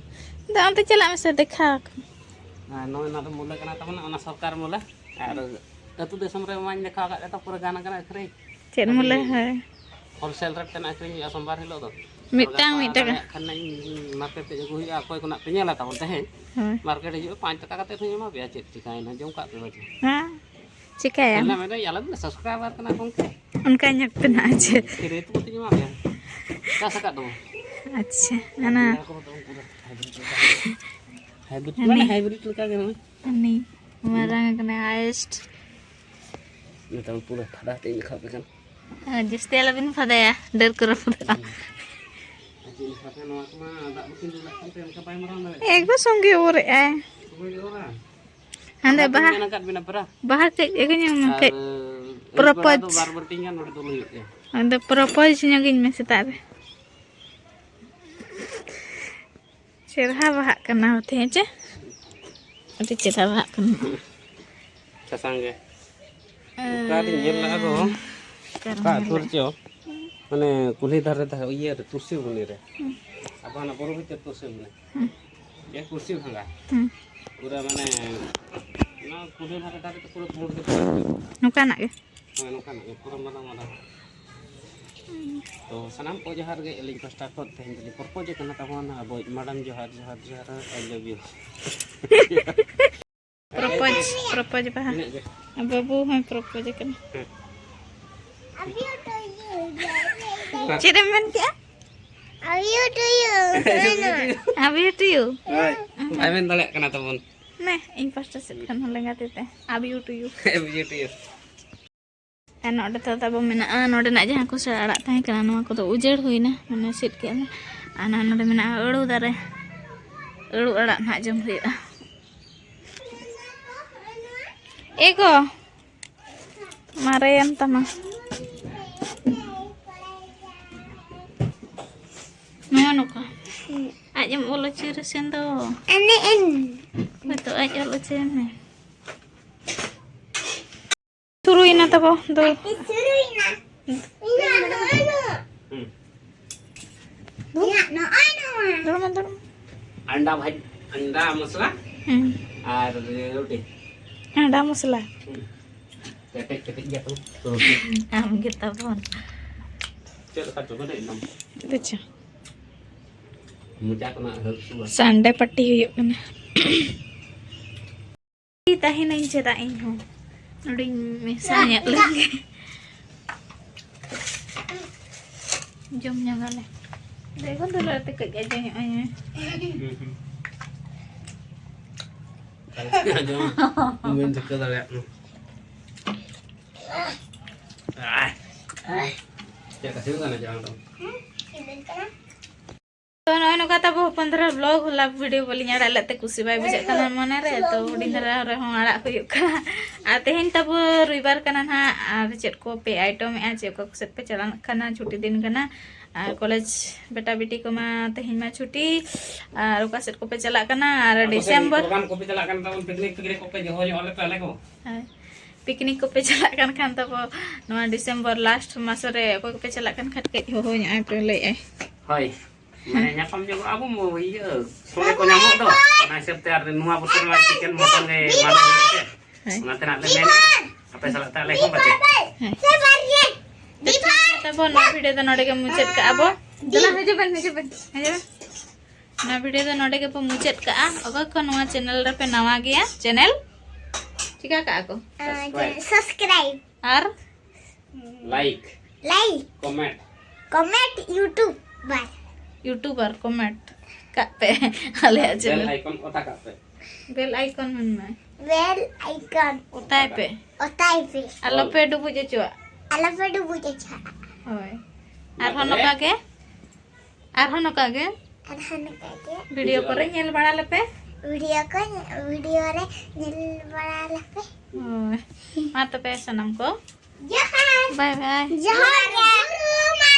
ᱟᱫᱚ ᱚᱱᱛᱮ ᱪᱟᱞᱟᱜ ᱢᱮᱥᱮ, ᱫᱮᱠᱷᱟᱣ ᱟᱠᱚ᱾ ᱟᱨ ᱱᱚᱜᱼᱚᱭ ᱱᱚᱣᱟ ᱫᱚ ᱢᱩᱞᱟᱹ ᱠᱟᱱᱟ ᱛᱟᱵᱚᱱᱟ, ᱚᱱᱟ ᱥᱚᱨᱠᱟᱨ ᱢᱩᱞᱟᱹ᱾ ᱟᱨ ᱟᱹᱛᱩ ᱫᱤᱥᱚᱢ ᱨᱮ ᱢᱟᱧ ᱫᱮᱠᱷᱟᱣ ᱟᱠᱟᱫ ᱜᱮ ᱛᱚ, ᱯᱩᱨᱟᱹ ᱜᱟᱱ ᱟᱠᱟᱱᱟ ᱟᱹᱠᱷᱨᱤᱧ᱾ ᱪᱮᱫ ᱢᱩᱞᱟᱹ? ᱦᱳᱭ᱾ ᱦᱳᱞᱥᱮᱞ ᱨᱮᱴ ᱛᱮ ᱟᱹᱠᱷᱨᱤᱧ ᱦᱩᱭᱩᱜᱼᱟ ᱥᱳᱢᱵᱟᱨ ᱦᱤᱞᱳᱜ ᱫᱚ᱾ ᱢᱤᱫᱴᱟᱝ ᱟᱨ ᱢᱤᱫ ᱴᱟᱠᱟ᱾ ᱫᱟᱲᱮᱭᱟᱜ ᱠᱷᱟᱱ ᱱᱟᱧ ᱢᱟᱨᱠᱮᱴ ᱛᱮ ᱟᱹᱜᱩ ᱦᱩᱭᱩᱜᱼᱟ, ᱚᱠᱚᱭ ᱠᱷᱚᱱᱟᱜ ᱯᱮ ᱧᱮᱞᱟ ᱛᱟᱵᱚᱱ ᱛᱮᱦᱮᱧ᱾ ᱦᱳᱭ᱾ ᱢᱟᱨᱠᱮᱴ ᱦᱤᱡᱩᱜᱼᱟ, ᱯᱟᱸᱪ ᱴᱟᱠᱟ ᱠᱟᱛᱮ ᱦᱚᱸᱧ ᱮᱢᱟ ᱯᱮᱭᱟ, ᱪᱮᱫ ᱪᱤᱠᱟᱹᱭᱮᱱᱟ, ᱡᱚᱢ ᱠᱟᱜ ᱯᱮ ᱵᱟᱪᱷᱟ᱾ ᱦᱮᱸ, ᱪᱤᱠᱟᱹᱭᱟᱢ? ᱢᱮᱱᱟ, ᱢᱮᱱᱟ, ᱟᱞᱮ ᱫᱚ ᱥᱟᱵᱥᱠᱨᱟᱭᱵᱟᱨ ᱠᱟᱱᱟ ᱠᱚ ᱚᱱᱠᱟ᱾ ᱚᱱᱠᱟ ᱧᱚᱜ ᱯᱮ ᱱᱟᱜ, ᱟᱪᱪᱷᱟ᱾ ᱯᱷᱤᱨᱤ ᱛᱮ ᱵᱟᱹᱧ ᱮᱢᱟ ᱯᱮᱭᱟ᱾ ᱪᱟᱥ ᱟᱠᱟᱫ ᱫᱚ᱾ ᱟᱪᱪᱷᱟ, ᱚᱱᱟ ᱵᱮᱸᱜᱟᱲ ᱠᱚᱫᱚ ᱯᱩᱨᱟᱹ ᱦᱟᱭᱵᱨᱤᱰ ᱞᱮᱠᱟ᱾ ᱦᱟᱭᱵᱨᱤᱰ ᱦᱟᱱᱮ ᱢᱟᱱᱮ ᱦᱟᱭᱵᱨᱤᱰ ᱞᱮᱠᱟ ᱜᱮ ᱱᱚᱜᱼᱚᱭ᱾ ᱦᱟᱱᱮ ᱢᱟᱨᱟᱝ ᱟᱠᱟᱱᱟ highest᱾ ᱱᱤᱛᱚᱝ ᱯᱩᱨᱟᱹ ᱯᱷᱟᱫᱟ ᱛᱮ ᱤᱧ ᱨᱟᱠᱟᱵ ᱞᱮᱠᱷᱟᱱ᱾ ᱟᱨ ᱡᱟᱹᱥᱛᱤ ᱟᱞᱚᱵᱤᱱ ᱯᱷᱟᱫᱟᱭᱟ, ᱰᱟᱹᱨ ᱠᱚ ᱨᱟᱹᱯᱩᱫᱚᱜᱼᱟ᱾ ᱟᱨ ᱪᱮᱫ ᱞᱮᱠᱟᱛᱮ ᱱᱚᱣᱟ ᱠᱚᱢᱟ ᱫᱟᱜ ᱵᱟᱹᱠᱤᱱ ᱫᱩᱞᱟᱜ ᱠᱟᱱ ᱛᱮ ᱚᱱᱠᱟ ᱵᱟᱭ ᱢᱟᱨᱟᱝ ᱫᱟᱲᱮᱭᱟᱜᱼᱟ᱾ ᱮᱠᱫᱚᱢ ᱥᱚᱸᱜᱮ ᱚᱨᱮᱜᱼᱟᱭ᱾ ᱥᱚᱸᱜᱮ ᱜᱮ ᱚᱨᱟ᱾ ᱦᱟᱸᱰᱮ ᱚᱱᱟᱛᱮᱧ ᱵᱟᱦᱟ, ᱢᱮᱱ ᱟᱠᱟᱫ ᱵᱤᱱᱟ ᱯᱮᱨᱟ᱾ ᱵᱟᱦᱟ ᱠᱟᱹᱡ ᱟᱹᱜᱩᱧ ᱢᱮ, ᱟᱨ ᱠᱟᱹᱡ ᱮᱠ ᱡᱚᱲᱟ ᱫᱚ propose᱾ ᱵᱟᱨ ᱵᱟᱹᱴᱤ ᱜᱟᱱ ᱱᱚᱰᱮ ᱫᱩᱞ ᱦᱩᱭᱩᱜ ᱜᱮᱭᱟ᱾ ᱟᱫᱚ propose ᱧᱚᱜᱤᱧ ᱢᱮ ᱥᱮᱛᱟᱜ ᱨᱮ᱾ ᱪᱮᱨᱦᱟ ᱵᱟᱦᱟᱜ ᱠᱟᱱᱟ ᱦᱚᱛᱮ ᱦᱮᱸ ᱪᱮ? ᱟᱹᱰᱤ ᱪᱮᱨᱦᱟ ᱵᱟᱦᱟᱜ ᱠᱟᱱᱟ᱾ ᱥᱟᱥᱟᱝ ᱜᱮ᱾ ᱚᱠᱟᱨᱤᱧ ᱧᱮᱞ ᱞᱮᱫᱼᱟ ᱜᱚ? ᱚᱠᱟᱨᱮᱢ ᱚᱠᱟ ᱧᱮᱞ ᱟᱹᱛᱩ ᱞᱮᱫᱼᱟ? ᱨᱮᱪᱚ? ᱢᱟᱱᱮ ᱠᱩᱞᱦᱤ ᱫᱷᱟᱨᱮ ᱫᱷᱟᱨᱮ ᱤᱭᱟᱹ ᱨᱮ, ᱛᱩᱨᱥᱤ ᱵᱩᱱᱤ ᱨᱮ᱾ ᱦᱩᱸ᱾ ᱟᱵᱚ ᱦᱟᱱᱟ ᱵᱚᱨᱚ ᱵᱷᱤᱛᱟᱹᱨ ᱛᱩᱨᱥᱤ ᱵᱩᱱᱤ᱾ ᱦᱩᱸ᱾ ᱮ, ᱠᱩᱨᱥᱤ ᱵᱷᱟᱸᱜᱟ᱾ ᱦᱩᱸ᱾ ᱯᱩᱨᱟᱹ ᱢᱟᱱᱮ ᱚᱱᱟ ᱠᱩᱞᱦᱤ ᱫᱷᱟᱨᱮ ᱫᱷᱟᱨᱮ ᱛᱮ ᱯᱩᱨᱟᱹ ᱯᱩᱸᱰ ᱜᱮ ᱛᱟᱦᱮᱸ ᱠᱟᱱᱟ᱾ ᱱᱚᱝᱠᱟᱱᱟᱜ ᱜᱮ? ᱦᱳᱭ, ᱱᱚᱝᱠᱟᱱᱟᱜ ᱜᱮ, ᱯᱩᱨᱟᱹ ᱢᱟᱨᱟᱝ ᱢᱟᱨᱟᱝ᱾ ᱛᱚ, ᱥᱟᱱᱟᱢ ᱠᱚ ᱡᱚᱦᱟᱨ ᱜᱮ, ᱟᱹᱞᱤᱧ ᱯᱟᱥᱴᱟ ᱠᱷᱚᱱ ᱛᱮᱦᱮᱧ ᱫᱚᱞᱤᱧ ᱯᱨᱚᱯᱳᱡ ᱠᱟᱱᱟ ᱛᱟᱵᱚᱱ ᱟᱵᱚᱭᱤᱡ ᱢᱮᱰᱟᱢ᱾ ᱡᱚᱦᱟᱨ, ᱡᱚᱦᱟᱨ, ᱡᱚᱦᱟᱨ, I love you᱾ ᱯᱨᱚᱯᱳᱡᱽ, ᱯᱨᱚᱯᱳᱡᱽ ᱵᱟᱦᱟ᱾ ᱤᱱᱟᱹᱜ ᱜᱮ᱾ ᱵᱟᱹᱵᱩ ᱦᱚᱸᱭ ᱯᱨᱚᱯᱳᱡᱽ ᱠᱟᱱᱟ᱾ ᱦᱮᱸ᱾ ᱪᱮᱫ ᱮᱢ ᱢᱮᱱ ᱠᱮᱜᱼᱟ? Love you to you. Love you to you. ᱦᱳᱭ᱾ ᱵᱟᱭ ᱢᱮᱱ ᱫᱟᱲᱮᱭᱟᱜ ᱠᱟᱱᱟ ᱛᱟᱵᱚᱱ᱾ ᱱᱮ, ᱤᱧ ᱯᱟᱥᱴᱟ ᱥᱮᱫ ᱠᱷᱚᱱ ᱦᱚᱸ ᱞᱮᱸᱜᱟ ᱛᱤ ᱛᱮ᱾ Love you to you. Love you to you. ᱟᱨ ᱱᱚᱰᱮ ᱫᱚ ᱛᱟᱵᱚ ᱢᱮᱱᱟᱜᱼᱟ, ᱱᱚᱰᱮᱱᱟᱜ ᱡᱟᱦᱟᱸ ᱠᱚ ᱥᱮᱬᱟ ᱟᱲᱟᱜ ᱛᱟᱦᱮᱸ ᱠᱟᱱᱟ, ᱱᱚᱣᱟ ᱠᱚᱫᱚ ᱩᱡᱟᱹᱲ ᱦᱩᱭᱱᱟ, ᱢᱟᱱᱮ ᱥᱤᱫ ᱠᱮᱜᱼᱟ ᱞᱮ᱾ ᱟᱨ ᱱᱚᱣᱟ ᱱᱚᱰᱮ ᱢᱮᱱᱟᱜᱼᱟ ᱟᱹᱲᱩ ᱫᱟᱨᱮ, ᱟᱹᱲᱩ ᱟᱲᱟᱜ ᱱᱟᱦᱟᱜ ᱡᱚᱢ ᱦᱩᱭᱩᱜᱼᱟ᱾ ᱮ ᱜᱚ, ᱢᱟᱨᱮᱭᱮᱱ ᱛᱟᱢᱟ᱾ ᱱᱚᱣᱟ ᱱᱚᱝᱠᱟ᱾ ᱟᱡ ᱮᱢ ᱚᱞ ᱦᱚᱪᱚᱭ ᱨᱮ ᱥᱮᱱ ᱫᱚ᱾ ᱮᱱᱮᱡ ᱮᱱ᱾ ᱦᱳᱭᱛᱳ, ᱟᱡ ᱚᱞ ᱦᱚᱪᱚᱭ ᱢᱮ᱾ ᱦᱩᱭᱱᱟ ᱛᱟᱵᱚ ᱫᱩ᱾ ᱦᱩᱸ᱾ ᱫᱩᱲᱩᱵ ᱢᱮ, ᱫᱩᱲᱩᱵ ᱢᱮ᱾ ᱟᱱᱰᱟ ᱵᱷᱟᱡ, ᱟᱱᱰᱟ ᱢᱚᱥᱞᱟ ᱦᱩᱸ᱾ ᱟᱨ ᱨᱩᱴᱤ᱾ ᱟᱱᱰᱟ ᱢᱚᱥᱞᱟ᱾ ᱦᱩᱸ᱾ ᱠᱮᱴᱮᱡ ᱠᱮᱴᱮᱡ ᱜᱮᱭᱟ ᱛᱚ᱾ ᱟᱢ ᱜᱮ ᱛᱟᱵᱚᱱ᱾ ᱪᱮᱫ ᱞᱮᱠᱟ ᱪᱚ ᱠᱮᱴᱮᱡ ᱮᱱᱟᱢ᱾ ᱫᱮᱪᱚ᱾ ᱢᱚᱪᱟ ᱠᱷᱚᱱᱟᱜ ᱦᱟᱹᱨ ᱥᱩᱣᱟ᱾ ᱥᱟᱱᱰᱮ ᱯᱟᱨᱴᱤ ᱦᱩᱭᱩᱜ ᱠᱟᱱᱟ᱾ ᱛᱟᱦᱮᱱᱟᱹᱧ ᱪᱮᱫᱟᱜ ᱤᱧ ᱦᱚᱸ᱾ ᱱᱚᱰᱮᱧ ᱢᱮᱥᱟ ᱧᱚᱜ ᱞᱮᱱ ᱜᱮ᱾ ᱡᱚᱢ ᱧᱚᱜᱟᱞᱮ᱾ ᱫᱮᱵᱚᱱ ᱫᱩᱞᱟᱹᱲ ᱛᱮ ᱠᱟᱹᱡ ᱟᱡᱚ ᱧᱚᱜ ᱟᱹᱧ ᱢᱮ᱾ ᱟᱸᱡᱚᱢᱟ᱾ ᱵᱟᱹᱧ ᱴᱷᱤᱠᱟᱹ ᱫᱟᱲᱮᱭᱟᱜ ᱠᱟᱱᱟ᱾ ᱟᱭ᱾ ᱪᱮᱫ ᱞᱮᱠᱟ ᱥᱤᱵᱤᱞ ᱠᱟᱱᱟ ᱪᱚ ᱟᱢ ᱫᱚ? ᱛᱚ ᱱᱚᱜᱼᱚᱭ ᱱᱚᱝᱠᱟ ᱛᱟᱵᱚ ᱦᱚᱯᱚᱱ ᱫᱷᱟᱨᱟ vlog, ᱦᱚᱞᱟ video ᱵᱟᱹᱞᱤᱧ ᱟᱲᱟᱜ ᱞᱮᱫ ᱛᱮ ᱠᱩᱥᱤ ᱵᱟᱭ ᱵᱩᱡᱷᱟᱹᱜ ᱠᱟᱱᱟ ᱢᱚᱱᱮ ᱨᱮ, ᱛᱚ ᱦᱩᱰᱤᱧ ᱫᱷᱟᱨᱟ ᱨᱮᱦᱚᱸ ᱟᱲᱟᱜ ᱦᱩᱭᱩᱜ ᱠᱟᱱᱟ᱾ ᱟᱨ ᱛᱮᱦᱮᱧ ᱛᱟᱵᱚ ᱨᱚᱵᱤᱵᱟᱨ ᱠᱟᱱᱟ ᱱᱟᱦᱟᱜ, ᱟᱨ ᱪᱮᱫ ᱠᱚ ᱯᱮ item ᱮᱜᱼᱟ, ᱪᱮᱫ ᱠᱚ ᱥᱮᱫ ᱯᱮ ᱪᱟᱞᱟᱜ ᱠᱟᱱᱟ, ᱪᱷᱩᱴᱤ ᱫᱤᱱ ᱠᱟᱱᱟ᱾ ᱟᱨ ᱠᱚᱞᱮᱡᱽ ᱵᱮᱴᱟ ᱵᱤᱴᱤ ᱠᱚᱢᱟ ᱛᱮᱦᱮᱧ ᱢᱟ ᱪᱷᱩᱴᱤ, ᱟᱨ ᱚᱠᱟ ᱥᱮᱫ ᱠᱚᱯᱮ ᱪᱟᱞᱟᱜ ᱠᱟᱱᱟ? ᱟᱨ ᱟᱯᱮ ᱥᱮᱫ ᱰᱤᱥᱮᱢᱵᱚᱨ program ᱠᱚᱯᱮ ᱪᱟᱞᱟᱜ ᱠᱟᱱ ᱛᱟᱵᱚᱱ, picnic ᱯᱤᱠᱱᱤᱠ ᱠᱚᱯᱮ ᱦᱚᱦᱚ ᱧᱚᱜ ᱟᱞᱮ ᱯᱮ ᱟᱞᱮ ᱠᱚ᱾ ᱦᱳᱭ, picnic ᱠᱚᱯᱮ ᱪᱟᱞᱟᱜ ᱠᱟᱱ ᱠᱷᱟᱱ ᱛᱟᱵᱚ ᱱᱚᱣᱟ ᱰᱤᱥᱮᱢᱵᱚᱨ last ᱢᱟᱥ ᱨᱮ ᱚᱠᱚᱭ ᱠᱚᱯᱮ ᱪᱟᱞᱟᱜ ᱠᱟᱱ ᱠᱷᱟᱱ ᱠᱟᱹᱡ ᱦᱚᱦᱚ ᱧᱚᱜ ᱟᱭ ᱯᱮ, ᱞᱟᱹᱭ ᱟᱭ᱾ ᱦᱳᱭ, ᱢᱟᱱᱮ ᱧᱟᱯᱟᱢ ᱧᱚᱜᱚᱜ ᱟᱵᱚ ᱢᱚ-, ᱤᱭᱟᱹ, ᱥᱚᱲᱮ ᱠᱚ ᱧᱟᱢᱚᱜ ᱫᱚ, ᱚᱱᱟ ᱦᱤᱥᱟᱹᱵ ᱛᱮ᱾ ᱟᱨ ᱱᱚᱣᱟ ᱵᱚᱪᱷᱚᱨ ᱢᱟ chicken mutton ᱜᱮ ᱵᱟᱝ ᱦᱩᱭᱩᱜ ᱛᱮ, ᱦᱳᱭ᱾ ᱚᱱᱟᱛᱮ ᱱᱟᱜ ᱞᱮ ᱢᱮᱱᱮᱫᱼᱟ, ᱟᱯᱮ ᱥᱟᱞᱟᱜ ᱛᱮ ᱟᱞᱮ ᱦᱚᱸ ᱯᱟᱪᱮᱫ᱾ ᱦᱳᱭ᱾ ᱛᱚ ᱴᱷᱤᱠ ᱜᱮᱭᱟ ᱛᱟᱵᱚ, ᱱᱚᱣᱟ video ᱫᱚ ᱱᱚᱰᱮ ᱜᱮ ᱢᱩᱪᱟᱹᱫ ᱠᱟᱜᱼᱟ ᱵᱚ᱾ ᱫᱮᱞᱟ, ᱦᱤᱡᱩᱜ ᱵᱮᱱ, ᱦᱤᱡᱩᱜ ᱵᱮᱱ, ᱦᱤᱡᱩᱜ ᱵᱮᱱ᱾ ᱱᱚᱣᱟ video ᱫᱚ ᱱᱚᱰᱮ ᱜᱮᱵᱚ ᱢᱩᱪᱟᱹᱫ ᱠᱟᱜᱼᱟ᱾ ᱚᱠᱚᱭ ᱠᱚ ᱱᱚᱣᱟ channel ᱨᱮᱯᱮ ᱱᱟᱣᱟ ᱜᱮᱭᱟ, channel ᱪᱤᱠᱟ ᱠᱟᱜᱼᱟ ᱠᱚ? Subscribe᱾ Subscribe᱾ ᱟᱨ like᱾ Like᱾ Comment᱾ Comment, YouTuber᱾ YouTuber comment ᱠᱟᱜ ᱯᱮ ᱟᱞᱮᱭᱟᱜ bell channel᱾ Icon ᱚᱛᱟ ᱠᱟᱜ ᱯᱮ᱾ Bell icon ᱢᱮᱱ ᱢᱮ᱾ Bell icon᱾ ᱚᱛᱟᱭ ᱯᱮ᱾ ᱚᱛᱟᱭ ᱯᱮ᱾ ᱟᱞᱚ ᱯᱮ ᱰᱩᱵᱩᱡ ᱦᱚᱪᱚᱣᱟᱜ᱾ ᱟᱞᱚ ᱯᱮ ᱰᱩᱵᱩᱡ ᱦᱚᱪᱚᱣᱟᱜ᱾ ᱦᱳᱭ᱾ ᱢᱟ ᱟᱨᱦᱚᱸ ᱛᱚᱵᱮ᱾ ᱱᱚᱝᱠᱟ ᱜᱮ, ᱟᱨᱦᱚᱸ ᱱᱚᱝᱠᱟ ᱜᱮ ᱟᱨᱦᱚᱸ ᱱᱚᱝᱠᱟ ᱜᱮ video ᱠᱚᱨᱮ ᱧᱮᱞ ᱵᱟᱲᱟ ᱞᱮᱯᱮ᱾ Video ᱠᱚ, video ᱨᱮ ᱧᱮᱞ ᱵᱟᱲᱟ ᱞᱮᱯᱮ᱾ ᱦᱳᱭ᱾ ᱢᱟ ᱛᱚᱵᱮ ᱥᱟᱱᱟᱢ ᱠᱚ᱾ ᱡᱚᱦᱟᱨ᱾ Bye bye᱾ ᱡᱚᱦᱟᱨ ᱜᱮ᱾